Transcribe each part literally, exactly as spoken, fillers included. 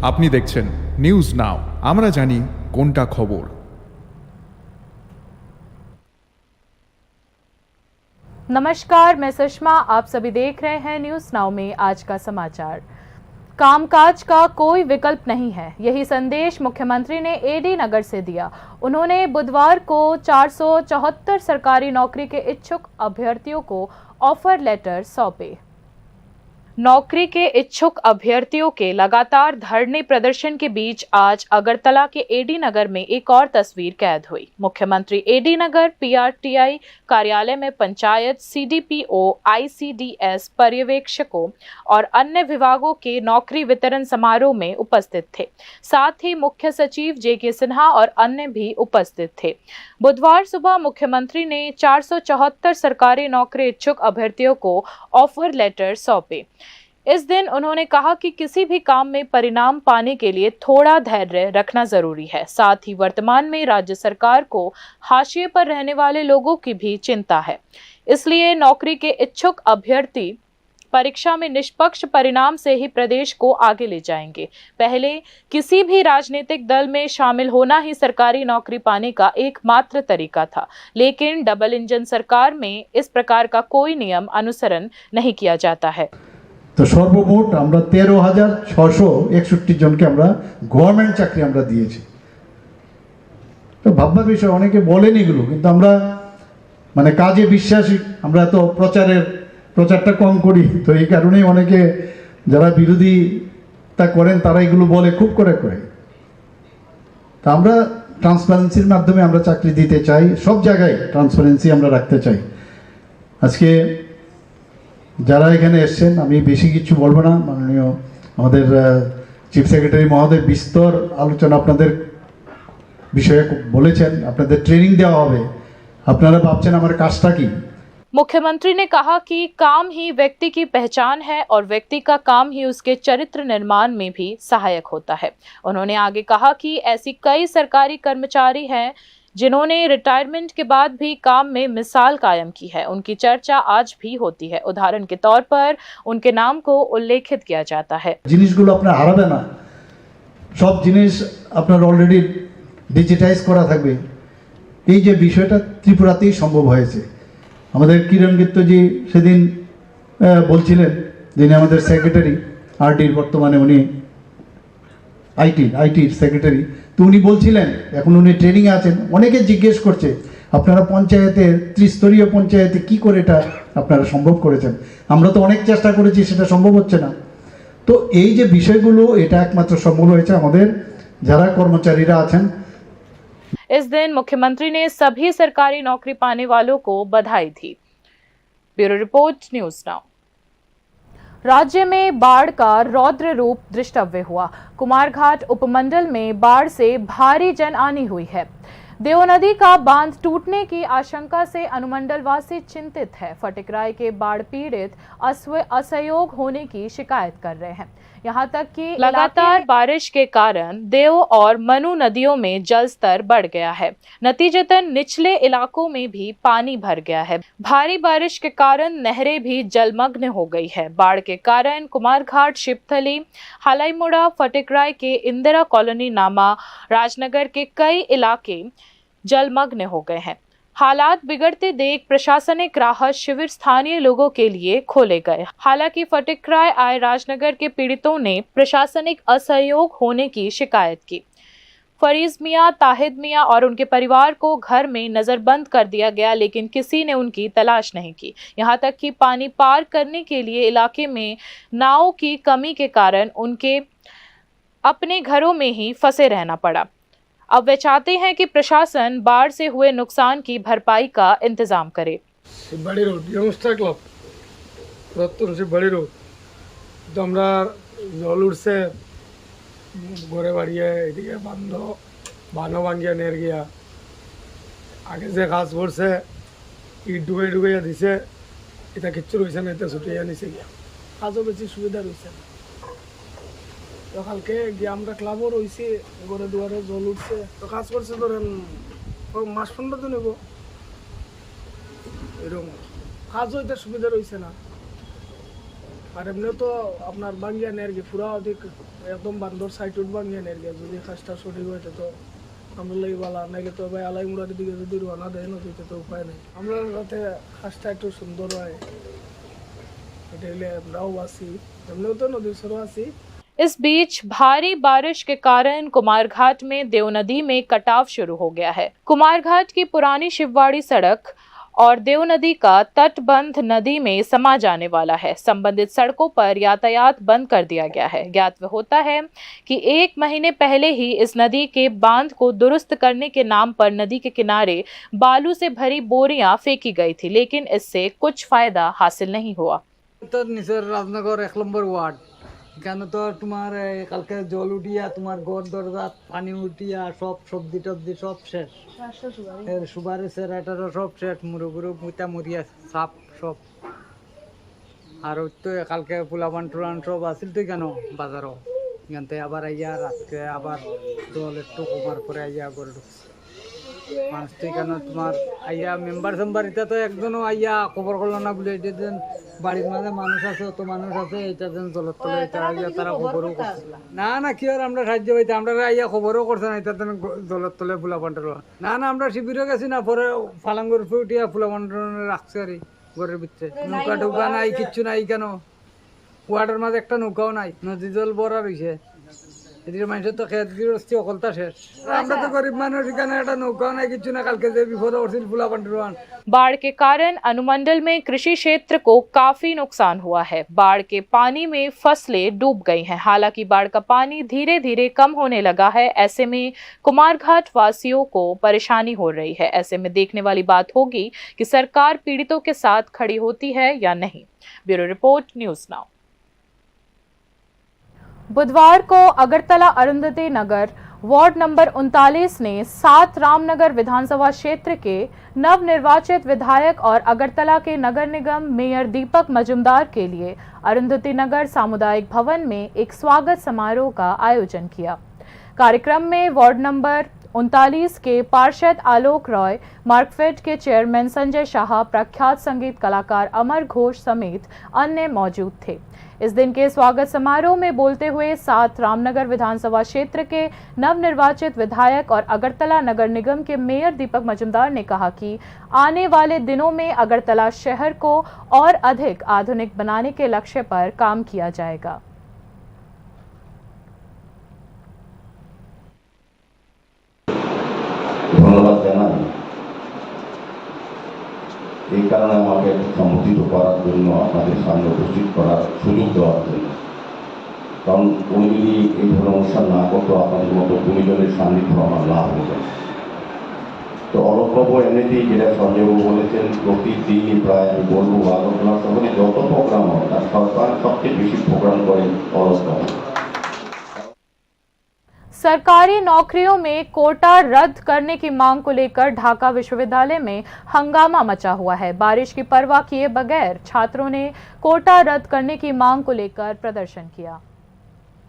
আপনি দেখছেন news now, আমরা জানি কোনটা খবর। नमस्कार, मैं सुषमा। आप सभी देख रहे हैं न्यूज़ नाउ में आज का समाचार। कामकाज का कोई विकल्प नहीं है, यही संदेश मुख्यमंत्री ने एडी नगर से दिया। उन्होंने बुधवार को चार सौ चौहत्तर सरकारी नौकरी के इच्छुक अभ्यर्थियों को ऑफर लेटर सौंपे। नौकरी के इच्छुक अभ्यर्थियों के लगातार धरने प्रदर्शन के बीच आज अगरतला के एडी नगर में एक और तस्वीर कैद हुई। मुख्यमंत्री एडी नगर पीआरटीआई कार्यालय में पंचायत, सीडीपीओ, आईसीडीएस पर्यवेक्षकों और अन्य विभागों के नौकरी वितरण समारोह में उपस्थित थे। साथ ही मुख्य सचिव जेके सिन्हा और अन्य भी उपस्थित थे। बुधवार सुबह मुख्यमंत्री ने चार सौ चौहत्तर सरकारी नौकरी इच्छुक अभ्यर्थियों को ऑफर लेटर सौंपे। इस दिन उन्होंने कहा कि किसी भी काम में परिणाम पाने के लिए थोड़ा धैर्य रखना जरूरी है। साथ ही वर्तमान में राज्य सरकार को हाशिए पर रहने वाले लोगों की भी चिंता है, इसलिए नौकरी के इच्छुक अभ्यर्थी परीक्षा में निष्पक्ष परिणाम से ही प्रदेश को आगे ले जाएंगे। पहले किसी भी राजनीतिक दल में शामिल होना ही सरकारी नौकरी पाने का एकमात्र तरीका था, लेकिन डबल इंजन सरकार में इस प्रकार का कोई नियम अनुसरण नहीं किया जाता है। তো সর্বমোট আমরা তেরো হাজার ছশো একষট্টি জনকে আমরা গভর্নমেন্ট চাকরি আমরা দিয়েছি। তো ভাববার বিষয়, অনেকে বলেন এগুলো, কিন্তু আমরা মানে কাজে বিশ্বাসী, আমরা তো প্রচারের, প্রচারটা কম করি, তো এই কারণেই অনেকে যারা বিরোধিতা করেন তারা এগুলো বলে খুব করে করে। তা আমরা ট্রান্সপারেন্সির মাধ্যমে আমরা চাকরি দিতে চাই, সব জায়গায় ট্রান্সপারেন্সি আমরা রাখতে চাই। আজকে যারা এখানে এসছেন, আমি বেশি কিছু বলবো না। মাননীয় আমাদের চিফ সেক্রেটারি মহোদয় বিস্তর আলোচনা আপনাদের বিষয়ে বলেছেন। আপনাদের ট্রেনিং দেওয়া হবে। আপনারা ভাবছেন আমার কাজটা কি? मुख्यमंत्री ने कहा कि काम ही व्यक्ति की पहचान है और व्यक्ति का काम ही उसके चरित्र निर्माण में भी सहायक होता है। उन्होंने आगे कहा कि ऐसी कई सरकारी कर्मचारी हैं जिन्होंने रिटायरमेंट के बाद भी काम में मिसाल कायम की है। उनकी चर्चा आज भी होती है। उदाहरण के तौर पर उनके नाम को उल्लेखित किया जाता है। জিনিসগুলো আপনার হারাবে না। সব জিনিস আপনার অলরেডি ডিজিটাইজ করা থাকবে। এই যে বিষয়টা ত্রিপুরাতেই সম্ভব হয়েছে। আমাদের কিরণ গিত্তজি সেদিন আহ, বলছিলেন, যিনি আমাদের সেক্রেটারি আরডির, বর্তমানে উনি আইটি আইটির সেক্রেটারি। তো উনি বলছিলেন, এখন উনি ট্রেনিংয়ে আছেন। অনেকে জিজ্ঞেস করছে, আপনারা পঞ্চায়েতে, ত্রিস্তরীয় পঞ্চায়েতে কি করে এটা আপনারা সম্ভব করেছেন? আমরা তো অনেক চেষ্টা করেছি, সেটা সম্ভব হচ্ছে না। তো এই যে বিষয়গুলো, এটা একমাত্র সম্ভব হয়েছে আমাদের যারা কর্মচারীরা আছেন। इस दिन मुख्यमंत्री ने सभी सरकारी नौकरी पाने वालों को बधाई दी। Bureau report, news now. राज्य में बाढ़ का रौद्र रूप दृष्टव्य हुआ। कुमारघाट उपमंडल में बाढ़ से भारी जन हानि हुई है। देव नदी का बांध टूटने की आशंका से अनुमंडल वासी चिंतित है। फटिकराय के बाढ़ पीड़ित अस्व-, असहयोग होने की शिकायत कर रहे हैं। यहाँ तक कि इलाके लगातार में बारिश के कारण देव और मनु नदियों में जलस्तर बढ़ गया है। नतीजतन निचले इलाकों में भी पानी भर गया है। भारी बारिश के कारण नहरें भी जलमग्न हो गई है। बाढ़ के कारण कुमारघाट, शिवथली, हालाईमुड़ा, फटिकराय के इंदिरा कॉलोनी नामा राजनगर के कई इलाके जलमग्न हो गए हैं। हालात बिगड़ते देख प्रशासनिक राहत शिविर स्थानीय लोगों के लिए खोले गए। हालांकि फटिकराय आए राजनगर के पीड़ितों ने प्रशासनिक असहयोग होने की शिकायत की। फरीज मियां, ताहिद मियां और उनके परिवार को घर में नजरबंद कर दिया गया, लेकिन किसी ने उनकी तलाश नहीं की। यहां तक कि पानी पार करने के लिए इलाके में नाव की कमी के कारण उनके अपने घरों में ही फंसे रहना पड़ा। अब वे चाहते हैं कि प्रशासन बाढ़ से हुए नुकसान की भरपाई का इंतजाम करे। শিববাড়ি রোড, ইয়ংস্টার ক্লাব, পুরাতন শিববাড়ি রোড। তো আমরা জল উঠছে ঘরে বাড়িয়ে, এদিকে বান্ধ, বানো ভাঙ্গিয়া নের গিয়া। আগে যে কাজ করছে, ইট ঢুকাই ঢুকাইয়া দিছে, এটা কিচ্ছু রইছে না, এটা ছুটিয়ে নিছে গিয়া। কাজও বেশি সুবিধা রইছে না। তো কালকে গিয়া আমরা ক্লাবও রইছি, ঘরে দুয়ারে জল উঠছে। তো কাজ করছে ধরেন, ও মাস পনেরো দিন হইব। এরকম কাজও এটা সুবিধা রইছে না। আর এমনিও তো আপনার বাঙ্গিয়ান আর কি, পুরা ওদিক একদম বান্দর সাইড উঠ বাঙ্গিয়ান আর কি, যদি কাজটা সঠিক হয় তো আমরা লাগি বালা, নাইলে তো ভাই আলাই মুড়ার দিকে যদি রওনা দেয় নদীতে তো উপায় নেই। আমরা যাতে কাজটা একটু সুন্দর হয়, এটা হইলে আমরাও বাঁচি, এমনিও তো নদীর স্রোত আছি। इस बीच भारी बारिश के कारण कुमारघाट में देव नदी में कटाव शुरू हो गया है। कुमारघाट की पुरानी शिववाड़ी सड़क और देव नदी का तटबंध नदी में समा जाने वाला है। संबंधित सड़कों पर यातायात बंद कर दिया गया है। ज्ञातव्य होता है कि एक महीने पहले ही इस नदी के बांध को दुरुस्त करने के नाम पर नदी के किनारे बालू से भरी बोरियां फेंकी गई थी, लेकिन इससे कुछ फायदा हासिल नहीं हुआ। তো নিচের রাজনগর এক নম্বর ওয়ার্ড, এখানে তো তোমার এই কালকে জল উঠিয়া তোমার ঘর দরজা পানি উঠিয়া সব সবজি টবজি সব শেষ। এর সুপারি সেরাটারও সব শেষ, মুরু গুরু মুতা মুরিয়া সাপ সব। আর ওই তো কালকে পোলাপান টোলান সব আছিল তো কেন বাজারও, এখান থেকে আবার আইয়া রাতকে আবার জল একটু কমার পরে আইয়া ঘরে ঢুকছে। মানুষ তো এখানে তোমার আইয়া মেম্বার সেম্বার এটা তো একজনও আইয়া খবর করলো না বলে, এটা যেন বাড়ির মাঝে মানুষ আছে, অত মানুষ আছে, এটা যেন জলের তলে এটা আইয়া তারা খবরও করছে না। না, কি আর আমরা সাহায্য পাইতে, আমরা আইয়া খবরও করছে না, এটা যেন গ-, জলের তলে পোলাপান টোলাপান। না, না, আমরা শিবিরও গেছি না, পরে ফালাঙ্গুর উপরে উঠিয়া পোলাপান টোলাপান রাখছে আর কি, ঘরের ভিতরে। নৌকা টৌকা নাই, কিচ্ছু নাই কেন। ওয়ার্ডের মাঝে একটা নৌকাও নাই, নদী জল ভরা রইছে। এদিকে মানুষের তো খেত গৃহস্থী অকলতা শেষ। আমরা তো গরিব মানুষ, এখানে একটা নৌকাও নাই, কিচ্ছু না। কালকে যে বিপদে পড়ছিল পোলাপান টোলাপান। बाढ़ के कारण अनुमंडल में कृषि क्षेत्र को काफी नुकसान हुआ है। बाढ़ के पानी में फसलें डूब गई हैं। हालांकि बाढ़ का पानी धीरे-धीरे कम होने लगा है। ऐसे में कुमारघाट वासियों को परेशानी हो रही है। ऐसे में देखने वाली बात होगी कि सरकार पीड़ितों के साथ खड़ी होती है या नहीं। Bureau report, news now. बुधवार को अगरतला अरुंधति नगर वार्ड नंबर उनतालीस ने सात रामनगर विधानसभा क्षेत्र के नवनिर्वाचित विधायक और अगरतला के नगर निगम मेयर दीपक मजूमदार के लिए अरुंधति नगर सामुदायिक भवन में एक स्वागत समारोह का आयोजन किया। कार्यक्रम में वार्ड नंबर उनतालीस के पार्षद आलोक रॉय, मार्कफेड के चेयरमैन संजय शाह, प्रख्यात संगीत कलाकार अमर घोष समेत अन्य मौजूद थे। इस दिन के स्वागत समारोह में बोलते हुए सात रामनगर विधानसभा क्षेत्र के नवनिर्वाचित विधायक और अगरतला नगर निगम के मेयर दीपक मजूमदार ने कहा कि आने वाले दिनों में अगरतला शहर को और अधिक आधुनिक बनाने के लक्ष्य पर काम किया जाएगा। ধন্যবাদ জানাই এই কারণে আমাকে সম্বোধিত করার জন্য, আপনাদের সামনে উপস্থিত করার সুযোগ দেওয়ার জন্য। কারণ উনি যদি এই ধরনের অনুষ্ঠান না করতো, আপনাদের মতো গুণীজনের সান্নিধ্য আমার লাভ হতো না। তো অলকবাবু এমনিতেই, যেটা সঞ্জয়বাবু বলেছেন, প্রতিদিনই প্রায় আমি বলবো, আগরতলা শহরে যত প্রোগ্রাম হয়, তার সরকার সবচেয়ে বেশি প্রোগ্রাম করেন অলকবাবু। सरकारी नौकरियों में कोटा रद्द करने की मांग को लेकर ढाका विश्वविद्यालय में हंगामा मचा हुआ है। बारिश की परवाह किए बगैर छात्रों ने कोटा रद्द करने की मांग को लेकर प्रदर्शन किया।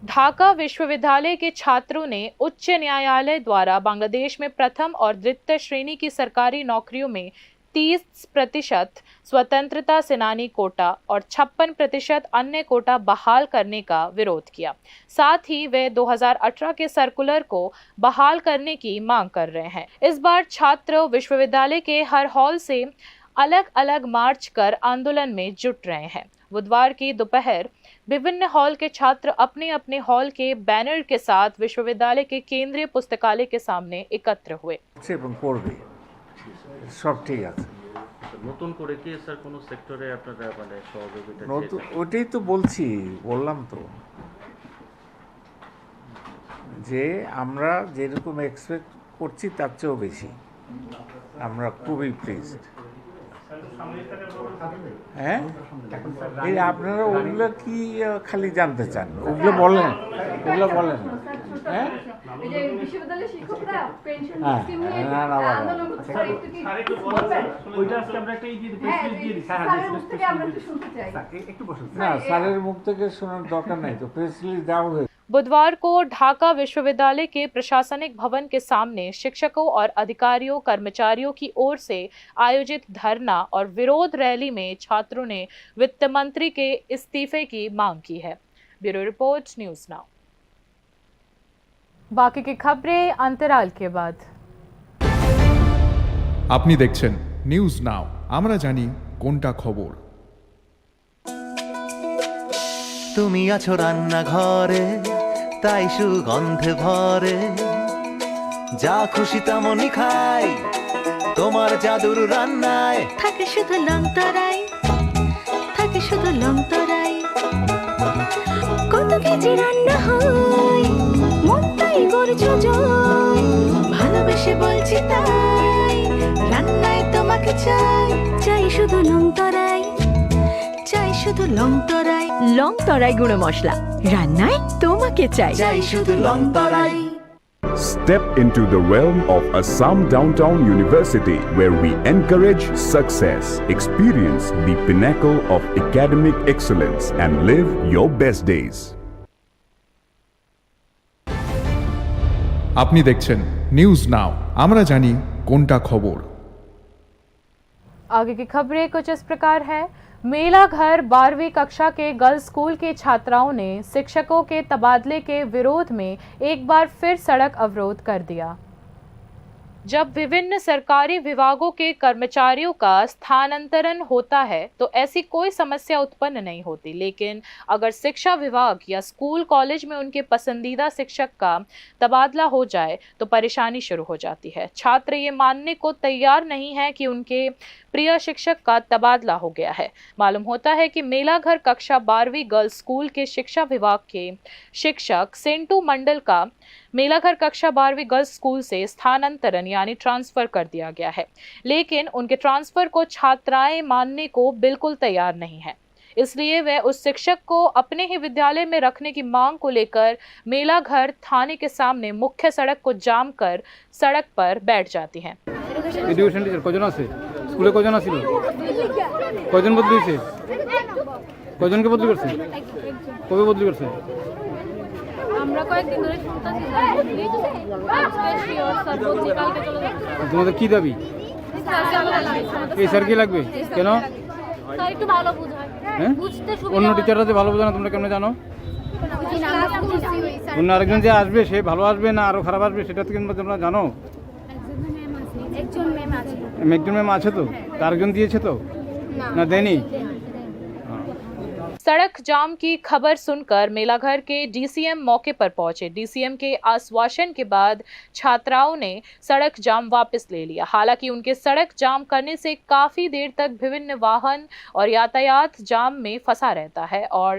ढाका विश्वविद्यालय के छात्रों ने उच्च न्यायालय द्वारा बांग्लादेश में प्रथम और द्वितीय श्रेणी की सरकारी नौकरियों में तीस प्रतिशत स्वतंत्रता सेनानी कोटा और छप्पन प्रतिशत अन्य कोटा बहाल करने का विरोध किया। साथ ही वे दो हज़ार अठारह के सर्कुलर को बहाल करने की मांग कर रहे हैं। इस बार छात्र विश्वविद्यालय के हर हॉल से अलग-अलग मार्च कर आंदोलन में जुट रहे हैं। बुधवार की दोपहर विभिन्न हॉल के छात्र अपने-अपने हॉल के बैनर के साथ विश्वविद्यालय के केंद्रीय पुस्तकालय के सामने एकत्र हुए। হচ্ছে এবং করবে, সব ঠিক আছে। নতুন করে কি স্যার কোনো সেক্টরে আপনারা মানে সহযোগিতা নতুন, চেয়েছেন? ওটাই তো বলছি, বললাম তো যে আমরা যেরকম এক্সপেক্ট করছি তার চেয়েও বেশি। আমরা খুবই প্লিজড। হ্যাঁ, এই আপনারা ওগুলো কি আহ, খালি জানতে চান? ওগুলো বলেন, ওগুলো বলেন। হ্যাঁ, এই যে বিশ্ববিদ্যালয়ের শিক্ষকরা পেনশন হ্যাঁ, স্কিম নিয়ে না, না, না, আন্দোলন করছে, স্যার, একটু কি কিছু বলবেন? ওইটা আজকে আমরা একটা ইয়ে দিয়ে দিই, হ্যাঁ, প্রেস রিলিজ দিয়ে দিচ্ছি। স্যারের মুখ থেকে আমরা একটু শুনতে চাই। স্যার, এ-, একটু বসুন। না, স্যারের মুখ থেকে শোনার দরকার নাই তো, প্রেস রিলিজ দেওয়া হয়েছে। बुधवार को ढाका विश्वविद्यालय के प्रशासनिक भवन के सामने शिक्षकों और अधिकारियों कर्मचारियों की ओर से आयोजित धरना और विरोध रैली में छात्रों ने वित्त मंत्री के इस्तीफे की मांग की है। Bureau report, news now. बाकी की खबरें अंतराल के बाद। আপনি দেখছেন নিউজ নাও, আমরা জানি কোনটা খবর। তুমি আছো রান্নাঘরে, তাই সুগন্ধে ভরে। যা খুশি তেমনই খাই, তোমার জাদুর রান্নায়। থাকে শুধু লং তরাই, থাকে শুধু লং তরাই। কত কেজি রান্না হয়, মনটাই করছো জয়। ভালোবেসে বলছি তাই, রান্নায় তোমাকে চাই, চাই শুধু লং তরাই। চাই শুধু লং তরাই। লং তরাই গুঁড়ো মশলা, রান্নায় তোমাকে চাই। চাই শুধু লং তরাই। Step into the realm of Assam Downtown University, where we encourage success. Experience the pinnacle of academic excellence and live your best days. আপনি দেখছেন নিউজ নাও, আমরা জানি কোনটা খবর। आगे की खबरें कुछ इस प्रकार है। मेलाघर बारहवीं कक्षा के गर्ल्स स्कूल की छात्राओं ने शिक्षकों के तबादले के विरोध में एक बार फिर सड़क अवरोध कर दिया। जब विभिन्न सरकारी विभागों के कर्मचारियों का स्थानांतरण होता है, तो ऐसी कोई समस्या उत्पन्न नहीं होती, लेकिन अगर शिक्षा विभाग या स्कूल कॉलेज में उनके पसंदीदा शिक्षक का तबादला हो जाए, तो परेशानी शुरू हो जाती है। छात्र ये मानने को तैयार नहीं है कि उनके प्रिय शिक्षक का तबादला हो गया है। मालूम होता है कि मेलाघर कक्षा बारहवीं गर्ल्स स्कूल के शिक्षा विभाग के शिक्षक सेंटू मंडल का मेलाघर कक्षा बारहवीं गर्ल्स स्कूल से स्थानांतरण यानी ट्रांसफर कर दिया गया है, लेकिन उनके ट्रांसफर को छात्राएं मानने को बिल्कुल तैयार नहीं है। इसलिए वह उस शिक्षक को अपने ही विद्यालय में रखने की मांग को लेकर मेलाघर थाने के सामने मुख्य सड़क को जाम कर सड़क पर बैठ जाती हैं। এডুকেশন টিচার কজন আছে? স্কুলে কজন আছিল? কয়জন বদলি হয়েছে? কয়জনকে বদলি করছে? কবে বদলি করছে? আমরা কয়েকদিন ধরে শুনতেছি স্যার বদলি। আজকে শিওর স্যার বদলি, কালকে চলে যাবে। তোমাদের কি দাবি? স্যার, স্যার, স্যার, এই স্যার কি লাগবে? কেন? স্যার একটু ভালো বুঝায়। হ্যাঁ? বুঝতে সুবিধা অন্য হয়। টিচাররা যে ভালো বোঝায় না, তোমরা কেমনে জানো? বুঝি না, আমরা বুঝি না। অন্য আরেকজন যে আসবে, সে ভালো আসবে না আরো খারাপ আসবে, সেটা তো কিন্তু তোমরা জানো? একজন ম্যাম আছে। একজন ম্যাম আছে তো? তা আরেকজন দিয়েছে তো? না। না দেয়নি? হ্যাঁ। सड़क जाम की खबर सुनकर मेलाघर के डीसीएम मौके पर पहुंचे। डीसीएम के आश्वासन के बाद छात्राओं ने सड़क जाम वापस ले लिया। हालांकि उनके सड़क जाम करने से काफी देर तक विभिन्न वाहन और यातायात जाम में फंसा रहता है और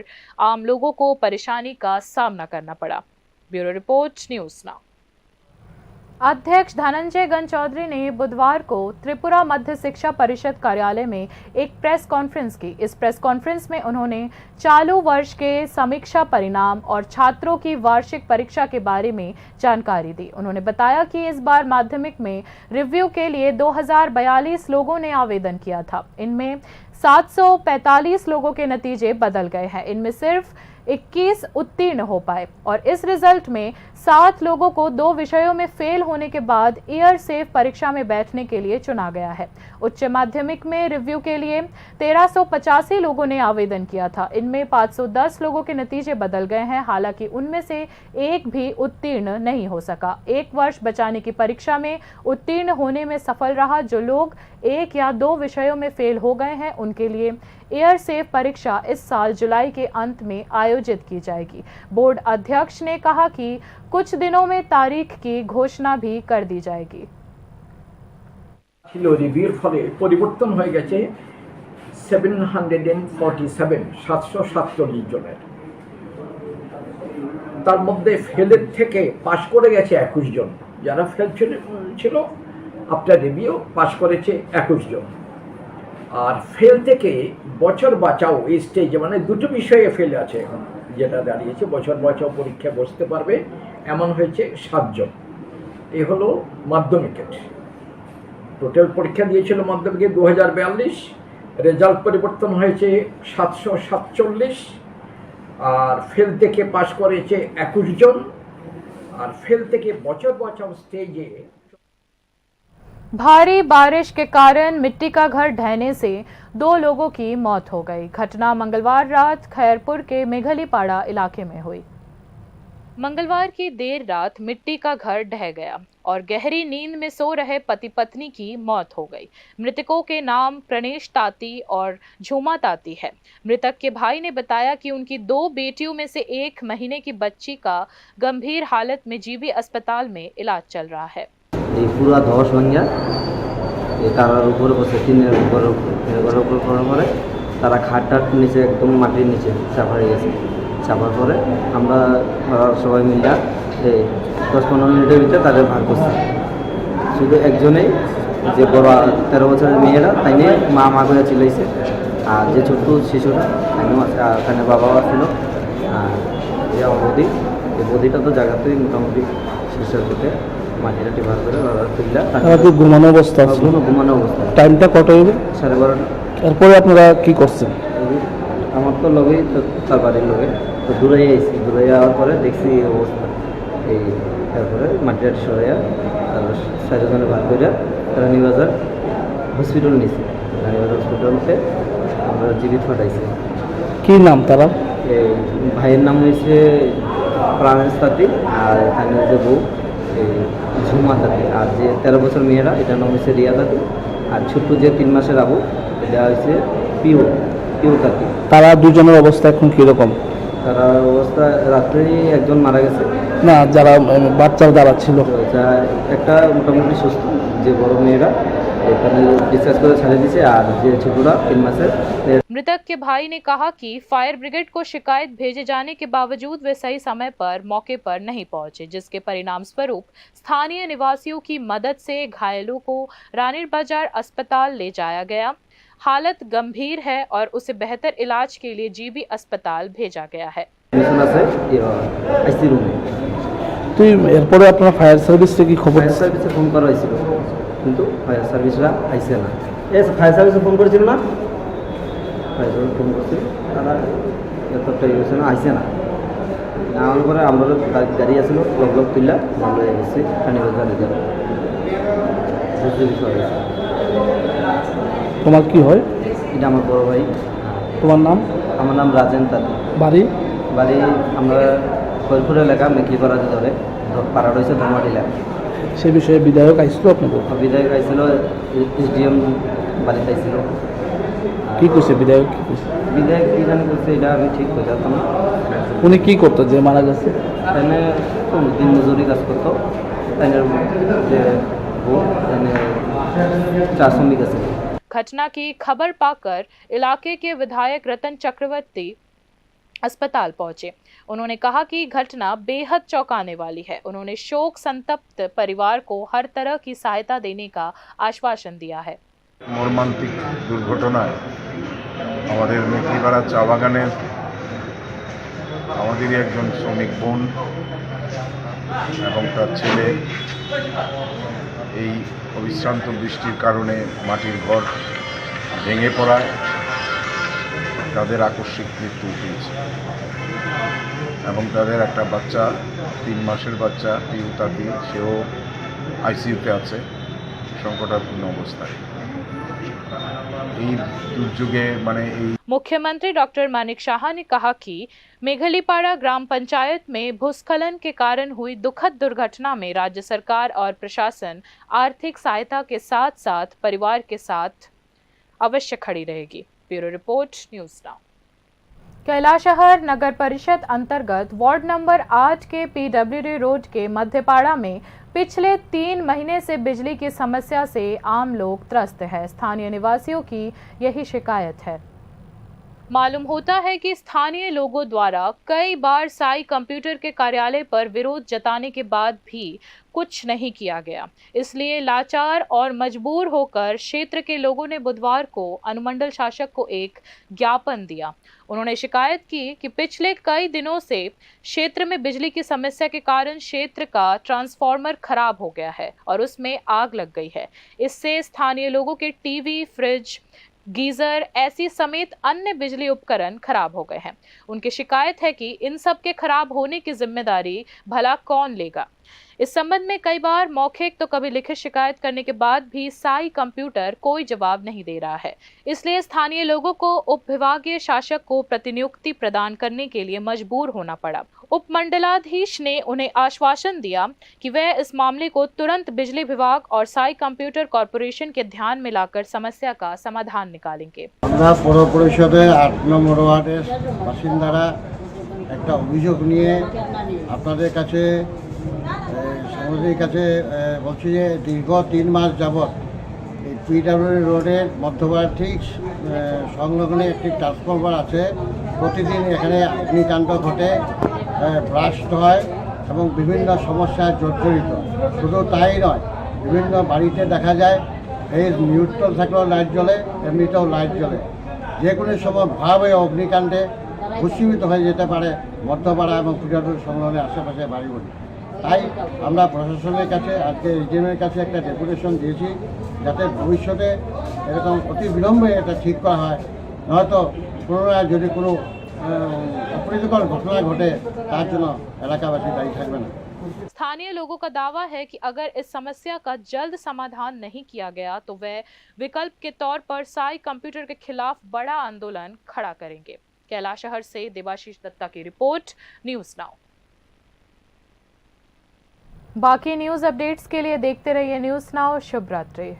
आम लोगों को परेशानी का सामना करना पड़ा। Bureau report, news now. अध्यक्ष धनंजय गण चौधरी ने बुधवार को त्रिपुरा मध्य शिक्षा परिषद कार्यालय में एक प्रेस कॉन्फ्रेंस की। इस प्रेस कॉन्फ्रेंस में उन्होंने चालू वर्ष के समीक्षा परिणाम और छात्रों की वार्षिक परीक्षा के बारे में जानकारी दी। उन्होंने बताया कि इस बार माध्यमिक में रिव्यू के लिए दो हज़ार बयालीस लोगों ने आवेदन किया था। इनमें सात सौ पैंतालीस लोगों के नतीजे बदल गए हैं। इनमें सिर्फ इक्कीस उत्तीर्ण हो पाए और इस रिजल्ट में सात लोगों को दो विषयों में फेल होने के बाद ईयर सेफ परीक्षा में बैठने के लिए चुना गया है। उच्च माध्यमिक में रिव्यू के लिए तेरह सौ पचासी लोगों ने आवेदन किया था। इनमें पाँच सौ दस लोगों के नतीजे बदल गए हैं। हालांकि उनमें से एक भी उत्तीर्ण नहीं हो सका। एक वर्ष बचाने की परीक्षा में उत्तीर्ण होने में सफल रहा। जो लोग एक या दो विषयों में फेल हो गए हैं, उनके लिए ईयर सेफ परीक्षा इस साल जुलाई के अंत में आयोजित की जाएगी। बोर्ड अध्यक्ष ने कहा कि कुछ दिनों में तारीख की घोषणा भी कर दी जाएगी। ছিল, রিভিউর ফলে পরিবর্তন হয়ে গেছে seven hundred and forty seven, সাতশো সাতচল্লিশ জনের। তার মধ্যে ফেলের থেকে পাশ করে গেছে একুশ জন। যারা ফেল ছিল, ছিল, আফটার রিভিউ পাশ করেছে একুশ জন। আর ফেল থেকে বছর বাঁচাও এই স্টেজে, মানে দুটো বিষয়ে ফেল আছে এখন, যেটা দাঁড়িয়েছে বছর বাঁচাও পরীক্ষা বসতে পারবে এমন হয়েছে সাতজন। এ হলো মাধ্যমিকের। টোটাল পরীক্ষা দিয়েছিল মাধ্যমিকে দু হাজার বিয়াল্লিশ, রেজাল্ট পরিবর্তন হয়েছে সাতশো সাতচল্লিশ। আর ফেল থেকে পাস করেছে একুশ জন, আর ফেল থেকে বছর বছর স্টেজে। भारी बारिश के कारण मिट्टी का घर ढहने से दो लोगों की मौत हो गई। घटना मंगलवार रात खैरपुर के मेघलीपाड़ा इलाके में हुई। मंगलवार की देर रात मिट्टी का घर ढह गया और गहरी नींद में सो रहे पति पत्नी की मौत हो गई। मृतकों के नाम प्रणेश ताती और झूमा ताती है। मृतक के भाई ने बताया कि उनकी दो बेटियों में से एक महीने की बच्ची का गंभीर हालत में जीबी अस्पताल में इलाज चल रहा है। এই পুরা ধস ভাঙিয়া এই তারার উপরে পড়ছে, টিনের উপরে, টিনের ঘরের উপরে পড়ার পরে তারা খাট টাট নিচে, একদম মাটির নিচে চাপা হয়ে গেছে। চাপার পরে আমরা, আমরা সবাই মিলে এই দশ পনেরো মিনিটের ভিতরে তাদের বার করছি। শুধু একজনেই, যে বড় তেরো বছরের মেয়েরা, তাই নিয়ে মা মা করে চিল্লাইছে। আর যে ছোট্ট শিশুরা, তাই নিয়ে আছে, আর এখানে বাবাও ছিল। আর যে আমার বৌদি, এই বৌদিটা তো জায়গাতেই মোটামুটি শেষের দিকে মাটি টাটি বার করে বাবা তুললা। তারা কি ঘুমানো অবস্থা আছে? ঘুমানো, ঘুমানো অবস্থা। টাইমটা কত হবে? সাড়ে বারোটা। এরপরে আপনারা কি করছেন? এই আমার তো লগেই তো, তার বাড়ির লগে। তো দূরে আইছি, দূরে যাওয়ার পরে দেখছি এই অবস্থা। এই তারপরে মাটি টাটি সরাইয়া তারপর চারজনে বার করে রানীবাজার হসপিটাল নিছি। রানীবাজার হসপিটালতে আমরা জীবিত পাঠাইছি। কি নাম তারা? এই ভাইয়ের নাম হয়েছে প্রাণেশ তাঁতি, আর এখানে হচ্ছে বউ এই ঝুমা তাঁতি, আর যে তেরো বছর মেয়েরা, এটার নাম হচ্ছে রিয়া তাঁতি, আর ছোট্ট যে তিন মাসের আবু, এটা হচ্ছে পিউ, পিউ তাঁতি। তারা দুজনের অবস্থা এখন কিরকম? তারা অবস্থা, রাত্রেই একজন মারা গেছে। না, যারা, উম, বাচ্চা যারা ছিল। তো যা একটা মোটামুটি সুস্থ, যে বড় মেয়েরা এখানে ডিসচার্জ করে ছাড়ে দিছে, আর যে ছোটরা তিন মাসের। मृतक के भाई ने कहा कि फायर ब्रिगेड को शिकायत भेजे जाने के बावजूद वे सही समय पर मौके पर नहीं पहुंचे, जिसके परिणाम स्वरूप स्थानीय निवासियों की मदद से घायलों को रानीर बाजार अस्पताल ले जाया गया। हालत गंभीर है और उसे बेहतर इलाज के लिए जीबी अस्पताल भेजा गया है। মিশন আছে, ইয়ে, আইসি রুমে। তুই এরপরে আপনারা ফায়ার সার্ভিসে কি খবর ফায়ার দিচ্ছেন? সার্ভিসে ফোন করা হয়েছিল, কিন্তু ফায়ার সার্ভিসরা আইসে না। এ, ফায়ার সার্ভিসে ফোন করেছিল না? ফায়ার সার্ভিসে ফোন করছিল, তারা এতটা ইয়ে হয়েছে না, আইসে না। না আনার পরে আমরা গা-, গাড়ি আসছিল, ব্লক ব্লক তুললা, আমরা লয়ে গেছি, খানিগঞ্জ গাড়ি দিয়ে। বুঝতে কিছু হয়েছে। তোমার কি হয়? এটা আমার বড় ভাই। তোমার নাম? আমার নাম রাজেন তাঁতি। বাড়ি? বাড়ি আমরা খৈরপুর এলাকা, মেকলিপাড়া যে ধরে, ধ-, পাড়া রয়েছে ধর্মাটিলা। সে বিষয়ে বিধায়ক আইছিল আপনাদের? বিধায়ক আইছিল, এসডিএম বাড়িতে আইছিল। কি কইছে বিধায়ক, কি কইছে? বিধায়ক কি জানি কইছে, এটা আমি ঠিক কইতে পারতাম না। উনি কি করতো যে মারা গেছে? এখানে তো দিনমজুরি কাজ করতো। এখানে যে বউ, এখানে চা শ্রমিক আছে। घटना की खबर पाकर इलाके के विधायक रतन चक्रवर्ती अस्पताल पहुंचे। उन्होंने कहा कि घटना बेहद चौंकाने वाली है। उन्होंने शोक संतप्त परिवार को हर तरह की सहायता देने का आश्वासन दिया है। মর্মান্তিক দুর্ঘটনায় আমাদের মেকলিপাড়া চা বাগানের আমাদেরই একজন শ্রমিক বোন এবং তার ছেলে এই অবিশ্রান্ত বৃষ্টির কারণে মাটির ঘর ভেঙে পড়ায় তাদের আকস্মিক মৃত্যু ঘটেছে এবং তাদের একটা বাচ্চা, তিন মাসের বাচ্চা পিউ তাঁতি, সেও আইসিইউতে আছে সংকটাপন্ন অবস্থায়। এই দুর্যোগে, মানে, এই मुख्यमंत्री डॉक्टर मानिक साहा ने कहा कि मेघलीपाड़ा ग्राम पंचायत में भूस्खलन के कारण हुई दुखद दुर्घटना में राज्य सरकार और प्रशासन आर्थिक सहायता के साथ-साथ परिवार के साथ अवश्य खड़ी रहेगी। Bureau report, news now. Kailashahar नगर परिषद अंतर्गत वार्ड नंबर आठ के पीडब्ल्यूडी रोड के मध्यपाड़ा में पिछले तीन महीने से बिजली की समस्या से आम लोग त्रस्त है। स्थानीय निवासियों की यही शिकायत है। मालूम होता है कि स्थानीय लोगों द्वारा कई बार साई कंप्यूटर के कार्यालय पर विरोध जताने के बाद भी कुछ नहीं किया गया, इसलिए लाचार और मजबूर होकर क्षेत्र के लोगों ने बुधवार को अनुमंडल शासक को एक ज्ञापन दिया। उन्होंने शिकायत की कि पिछले कई दिनों से क्षेत्र में बिजली की समस्या के कारण क्षेत्र का ट्रांसफार्मर खराब हो गया है और उसमें आग लग गई है। इससे स्थानीय लोगों के टीवी, फ्रिज, गीजर, एसी समेत अन्य बिजली उपकरण खराब हो गए हैं। उनकी शिकायत है कि इन सब के खराब होने की जिम्मेदारी भला कौन लेगा। इस संबंध में कई बार मौखिक तो कभी लिखित शिकायत करने के बाद भी साई कंप्यूटर कोई जवाब नहीं दे रहा है, इसलिए स्थानीय लोगों को उपविभागीय शासक को प्रतिनियुक्ति प्रदान करने के लिए मजबूर होना पड़ा। उपमंडलाधीश ने उन्हें आश्वासन दिया कि वह इस मामले को तुरंत बिजली विभाग और साई कंप्यूटर कॉरपोरेशन के ध्यान में लाकर समस्या का समाधान निकालेंगे। আমরা পৌর পরিষদের আট নম্বর ওয়ার্ডের বাসিন্দারা একটা অভিযোগ নিয়ে আপনাদের কাছে, এ, সংবাদিক কাছে, এ, বলছি যে দীর্ঘ তিন মাস যাবত এই পিডব্লিউডি রোডের মধ্যপাড়া ঠিক, এ, সংলগ্ন একটি ট্রান্সফরমার আছে। প্রতিদিন এখানে অগ্নিকাণ্ড ঘটে, এ, ব্লাস্ট হয় এবং বিভিন্ন সমস্যায় জর্জরিত। শুধু তাই নয়, বিভিন্ন বাড়িতে দেখা যায় ফেজ নিউট্রাল থাকলেও লাইট জ্বলে, এমনিতেও লাইট জ্বলে। যে কোনো সময় ভয়াবহ অগ্নিকাণ্ডে ভূমিষ্ঠ হয়ে যেতে পারে মধ্যপাড়া এবং পিডব্লিউডি সংলগ্ন আশেপাশে বাড়িগুলি। তাই আমরা প্রশাসনের কাছে, আজকে এসডিএমের কাছে একটা ডেপুটেশন দিয়েছি, যাতে ভবিষ্যতে এরকম অতি বিলম্বে এটা ঠিক করা হয়, নয়তো পুনরায় যদি কোনো, আহ, অপ্রীতিকর ঘটনা ঘটে, তার জন্য এলাকাবাসী দায়ী থাকবে না। स्थानीय लोगों का दावा है कि अगर इस समस्या का जल्द समाधान नहीं किया गया, तो वे विकल्प के तौर पर साई कंप्यूटर के खिलाफ बड़ा आंदोलन खड़ा करेंगे। कैलाशहर से देबाशीष दत्ता की रिपोर्ट, न्यूज़ नाउ। बाकी न्यूज़ अपडेट्स के लिए देखते रहिए न्यूज़ नाउ। शुभ रात्रि।